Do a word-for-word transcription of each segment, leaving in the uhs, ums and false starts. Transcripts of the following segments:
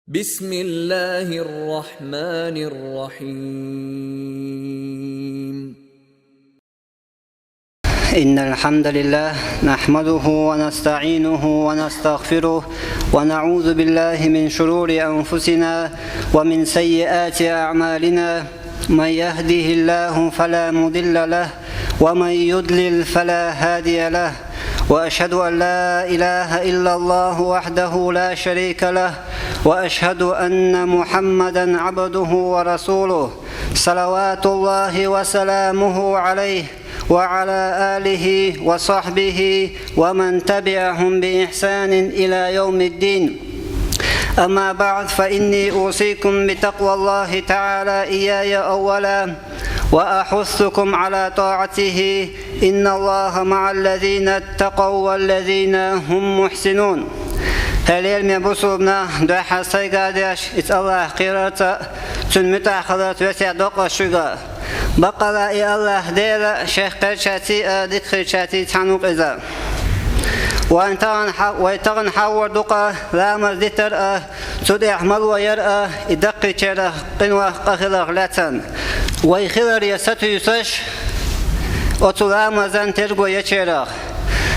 بسم الله الرحمن الرحيم. إن الحمد لله نحمده ونستعينه ونستغفره، ونعوذ بالله من شرور أنفسنا ومن سيئات أعمالنا. من يهده الله فلا مضل له، ومن يضلل فلا هادي له. وأشهد أن لا إله إلا الله وحده لا شريك له، وأشهد أن محمدا عبده ورسوله، صلوات الله وسلامه عليه وعلى آله وصحبه ومن تبعهم بإحسان إلى يوم الدين. أما بعد، فإني أوصيكم بتقوى الله تعالى إياي أولا، وأحثكم على طاعته، إن الله مع الذين اتقوا والذين هم محسنون. Хьалел ме бусулбна дуьхьа сайга деш, из Аллах кхерарца, цун муьтӀахь хиларца весет доккхуш шуьга. Баккъала и Аллах Дела шех кхерчаьций а, дика хилчаьций цхьаьна ву-кх иза. Вайн тахана хьа-, вай тахана хьахор ду-кх ламаз дитар а, цу тӀехь мало яр а, и даккхийчарах къинойх къа хиларх лаьцна. Вай хиларе сатуьйсуш, оцу ламазан терго ечарах.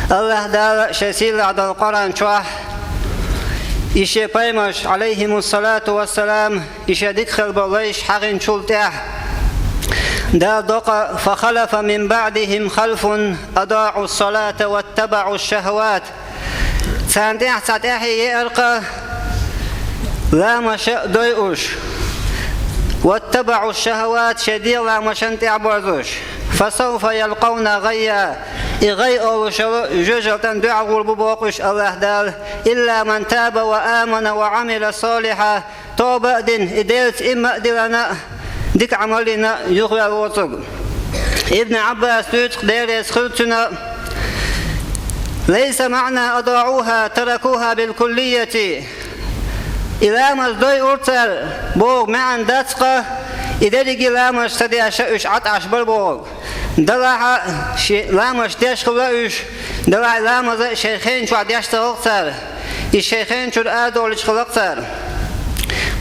Аллах Дала шен сийлахь долу Къуръан чохь и шен пайхамарш, Ӏалайхимуссалату вассалам, и шен дика хилла болу лайш хьахийначул тӀаьхьа Дала доккху: «فخلف من بعدهم خلف أضاعوا الصلاة واتبعوا الشهوات». Царна тӀехь цхьа тӀаьхье еара-кх ламаша дойуш. «واتبعوا الشهوات», шайн дегӀан ламашна тӀаьхьа борзуш. «فسوف يلقون غيا». И гӀай олуш йолу жоьжал тӀе дуьхьал гӀур бу боху уьш Аллах Дала. «إلا من تاب وآمن وعمل صالحا». Тоба а дина, и Делаца иман а диллина, дика Ӏамал а йина юхаваьлла воцург. Ибн Ӏаббаса дуьйцу-кх, Дела реза хуьлда цунна: «ليس معنى أضاعوها تركوها بالكلية». И ламаз дойура цара боху маьӀна дац-кх, и дерриге ламаз ца деш уьш Ӏад Ӏаш бара бохург. Делахь а шен ламаз деш хилла уьш, делахь а ламаз шайн хенан чохь деш ца хилла-кх цара, и шайн хенан чуьра арадовлуьйтуш хилла-кх цара.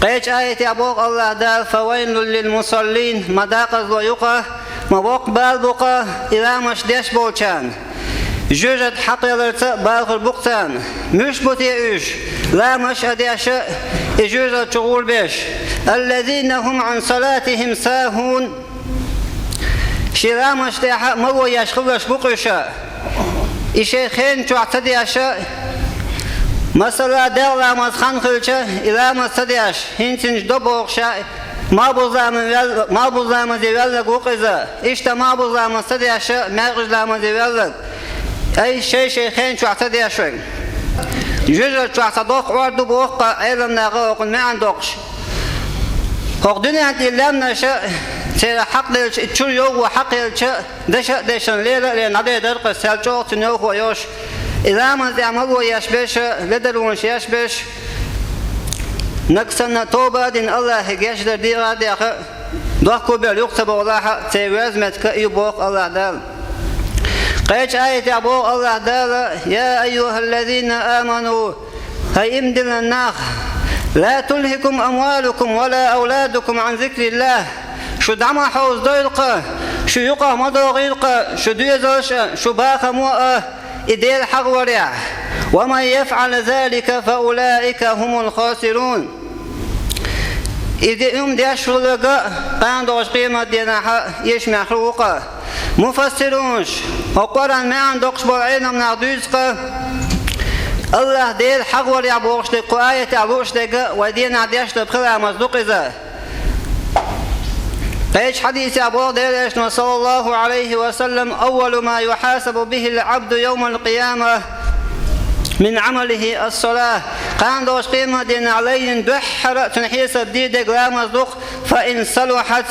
Кхечу аятехь боху Аллах Дала: «فويل للمصلين», ма декъазло ю-кх, ма боккха бала бу-кх и ламаз деш болчарна. Жоьжахати хьакхаларца а бала хир бу-кх царна. Муьш бу те уьш, ламаз а деш, и жоьжахати чу гӀур беш? «الذين هم عن صلاتهم ساهون». Шен ламазна тӀехь мало еш хиларш бу-кх уьш. И шайн хенан чохь ца деш, масала, делкъа ламаз хан хилча, и ламаз ца деш, хӀинца-хӀинца до бохуш, малхбузламан вел-, малхбузламазе велларг ву-кх иза. Иштта малхбузламаз ца деш, маьркӀажламазе велларг. Ай, шай-шайн хенан чохь ца деш вай. Жоьжахати чохь цхьа доккха Ӏор ду боху-кх Ӏеламнаха, хӀокхуьнан маьӀна доккхуш. ХӀокху дуьненна тӀера лаьмнаш церан хьакхделча, и чуьра йовхо хьакхаелча, дешна а дешна, лела а лелла, дӀадайдар-кх, сел чӀогӀа цуьнан йовхо йолуш. И ламазна тӀехь мало еш берш, ледарлонаш еш берш, нагахь санна тоба а дина, Аллахе гечдар дехьа а дехна, дохко бер юха ца бовлахь а, церан веза меттиг а ю боху Аллах Дала. Кхечу аятехь боху Аллах Дала: «يا أيها الذين آمنوا», хӀай иман диллина нах, «لا تلهكم أموالكم ولا أولادكم عن ذكر الله». Шу дӀа ма хьовзадойла-кх, шу юкъахь ма дохийла-кх шу доьзалш а, шу бахамо а и Дела хьахаварехь. «ومن يفعل ذلك فأولئك هم الخاسرون». И де-, хӀума деш хилларг а кхана долчу къематдийнахь эшамехь хир ву-кх. Муфассирунаша, хӀокху Къуръан маьӀна доккхуш болу Ӏеламнаха дуьйцу-кх, Аллах Дела хьахаварехь бохуш дерг, кху аятехь лууш дерг а вай дийнахь деш долу пхи ламаз ду-кх иза. Кхечу хьадисехь боху Делан Элчано, саллаллаху Ӏалайхи ва саллам: «أول ما يحاسب به العبد يوم القيامة من عمله الصلاة». Кхана долчу къематдийнахь лайина дуьххьара а цуьнан хьесап дийр дерг ламаз ду-кх, «فإن صلحت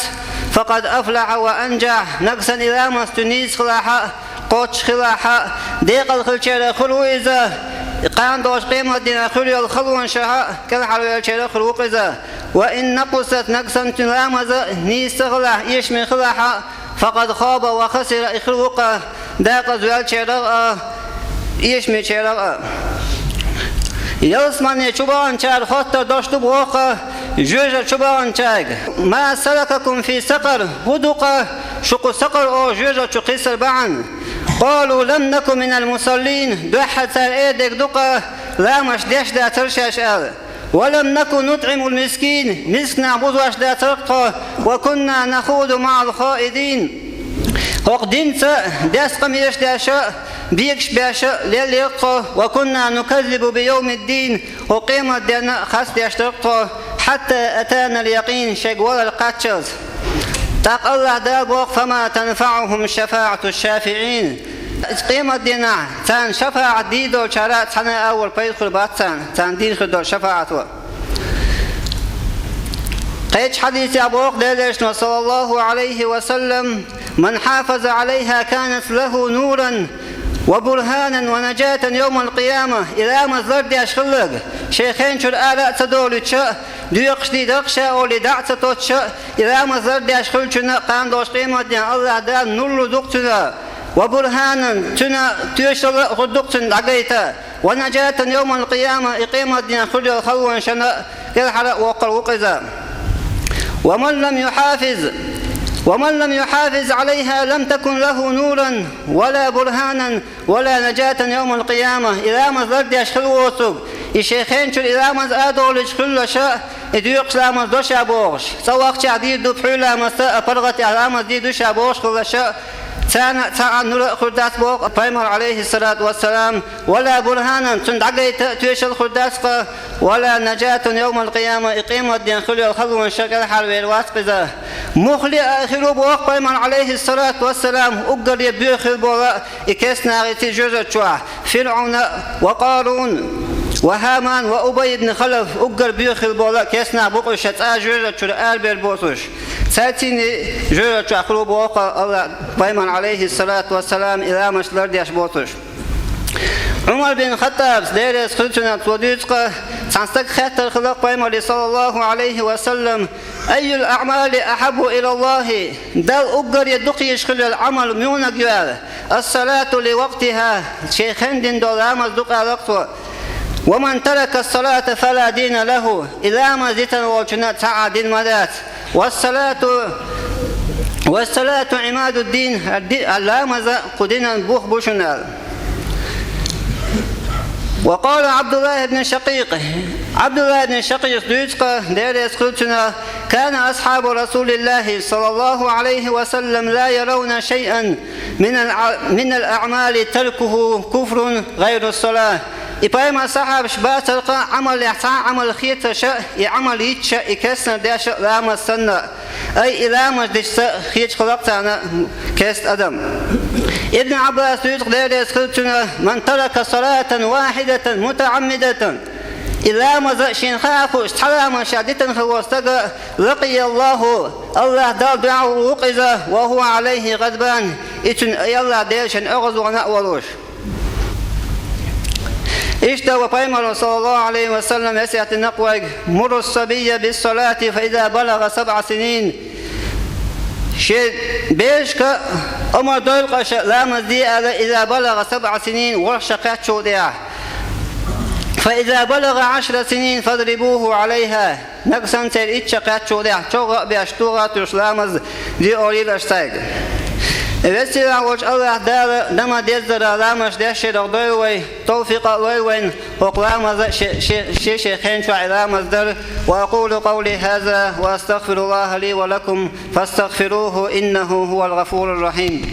فقد أفلح وأنجح». Нагахь санна и ламаз цуьнан нийса хилахь а, кхоччуш хилахь а, декъала хиллачарах хир ву иза, кхана долчу къематдийнахь хир йолу халонашах а кӀелхьарвеллачарах хир ву-кх иза. «وإن نقصت», нагахь санна цуьнан ламаз а нийса ца хилахь, эшаме хилахь а, «فقد خاب وخسر», и хир ву-кх декъаза ваьллачарах а, эшамечарах а. Ялсамане чу баханчара хоттар дош ду боху жоьжахати чу баханчаьрга: «Ма салакакум фи сакъар?» ХӀун ду-кх шух кху сакъар олу жоьжахати чу кхиссар бахьана? «Къалу лам наку минал мусаллин». Дуьххьара цара эр дерг ду-кх: «Ламаз деш дацара шаьш», – аьлла. «Ва лам наку нутӀимул мискин», мисканех бузош дацара-кх тхо, «ва кунна нахуду маӀал хаидин». ХӀокху динца дезткъа къамелаш деш а, бегаш беш а леллера-кх тхо, «ва кунна нуказзибу би йовмиддин», хӀокху къематденна хастадеш дара-кх тхо, «хьатта атанал якъин», шайга валар кхаччалц. ТӀаккха АллахӀ Дала боху: «Фама танфаӀухум шафаӀату шафиӀин». Иза къематдийнахь царна шафаӀат дийр долчара цхьанна а агӀор пайда хир бац царна, царна дийр хир долу шафаӀато. Кхечу хьадисехь боху Делан Элчано, саллаллаху Ӏалайхи ва саллам: «Ман хьафаза Ӏалайха, канат лаху нуран ва бурханан ва нажатан йовмал къияма». И ламаз лардеш хилларг, шен хен чуьра ара а ца долуьйтуш а, доькъуш дийр дара-кх ша олий дӀа а ца тоттуш а, и ламаз лардеш хиллачунна кхана долуш къематдийнахь АллахӀ Дала нур лур ду-кх цунна, ва бурханан, цуьнан тоьшалла а хир ду-кх цунна дӀагайта, ва нажатан йовмал къияма, и къематдийнахь хир йолу халонашна кӀелхьара а воккхур ву-кх иза. «Ва ман лам юхьафиз, ва ман лам юхьафиз Ӏалайха, лам такун лаху нуран, ва ла бурханан, ва ла нажатан йовмал къияма». И ламаз лардеш хилла воцург, и шен хен чуьра и ламаз а долуьйтуш хилалаш а, и доькъуш ламаз до ша бохуш, цӀа вахча дийр ду пхьуьйламаз а, паргӀат тӀехь ламаз дийр ду ша бохуш хилалаш а, царна а цхьа а нур а хир дац боху Пайхамар, Ӏалайхиссалату вассалам, «ва ла бурханан», цунна дӀагайта а тоьшалла хир дац-кх, «ва ла нажатан йовмал къияма», и къематдийнахь хир йолу халонаш а кӀелхьарвер вац-кх иза. Муххале а хир ву боху Пайхамар, Ӏалайхиссалату вассалам, уггаре боьха хилла болу и кестнахица жоьжахати чохь: ФирӀавн а, ва Къарун, ва Хьаман, ва Убай ибн Халаф, уггар боьха хилла болу кестнах бу-кх уьш, ша цкъа жоьжахати чуьра арабер боцуш. Цаьрцинний жоьжахати чохь хир ву боху АллахӀ, Пайхамар, Ӏалайхиссалату вассалам, и ламазаш лардеш боцуш. Ӏумар бин Хаттабс, Дела реза хила цунна, цо дуьйцу-кх, цхьана стага хаьттар хилла-кх Пайхамаре, саллаллаху Ӏалайхи ва саллам: «Айюл аӀмали ахьаббу илаллахӀи?» Далла уггаре дукха езаш хилла йолу Ӏамал муьлханиг ю аьлла. «Ас-салату ли вакътиха», шен хенна дина долу ламаз ду-кх аьлла-кх цо. «Ва ман тарака ас-салата фала дина лахӀу», и ламаз дитина волчунна цхьа а дин ма дац. «Вассалату, вассалату Ӏимадуддин», а ди-, а ламаза кху динан бух бу шуна аьлла. Ва къала ӀабдуллахӀ ибн Шакъикъ, ӀабдуллахӀ ибн Шакъикъс дуьйцу-кх, Дела реза хила цунна: «Кана асхьабу РасулиллахӀи, саллаллаху Ӏалайхи ва саллам, ла яравна шайъан минал а-, минал аӀмали таркуху куфрун гӀайру ас-салахӀ». И Пайхамаран сахьабаш бацара-кх Ӏамалехь цхьа а Ӏамал хеташ а, и Ӏамал йитча а, и кестнар деш а ламаз санна а. Ай, и ламаз дича ца хеташ хилла-кх царна кеста адам. Ибн Ӏаббас дуьйцу-кх, Дела реза хила цунна: «Ман тарака салатан вахьидатан мутаӀаммидатан». И ламаз а шена хаа а хууш, цхьа ламаз ша дитина хилла волу стаг а, «лакъияллахӀу», АллахӀ Далла дуьхьал ву-кх иза, «ва хӀува Ӏалайхи гӀадбан», и цуьнан АллахӀ Дела шен оьгӀазвахана а волуш. Иштта вай Пайхамаро, саллаллаху Ӏалайхи ва саллам, весет дина-кх вайга: «Муру ас-сабийя бис-салати фа иза балагӀа сабӀа синин». Шен бежашка омра дойла-кх аша ламаз де аьлла, «иза балагӀа сабӀа синин», ворхӀ шо кхаьччул тӀаьхьа. «Фа иза балагӀа Ӏашра синин фадрибуху Ӏалайха». Нагахь санна церан итт шо кхаьччул тӀаьхьа чӀогӀа а беш, тугӀа а туьйсуш ламаз де олийла аша цаьрга. Веза-сийлахь волчу АллахӀ Дала дан ма-деззара ламазаш дешшерах дойла вай, тавфикъ а лойла вайна хӀокху ламаза шен-шен хен чохь и ламаз дар. Ва акъулу къавли хӀаза ва астагъфируллахӀа ли ва лакум, фастагъфирухӀу, иннахӀу хӀувал гӀафурур рахьим.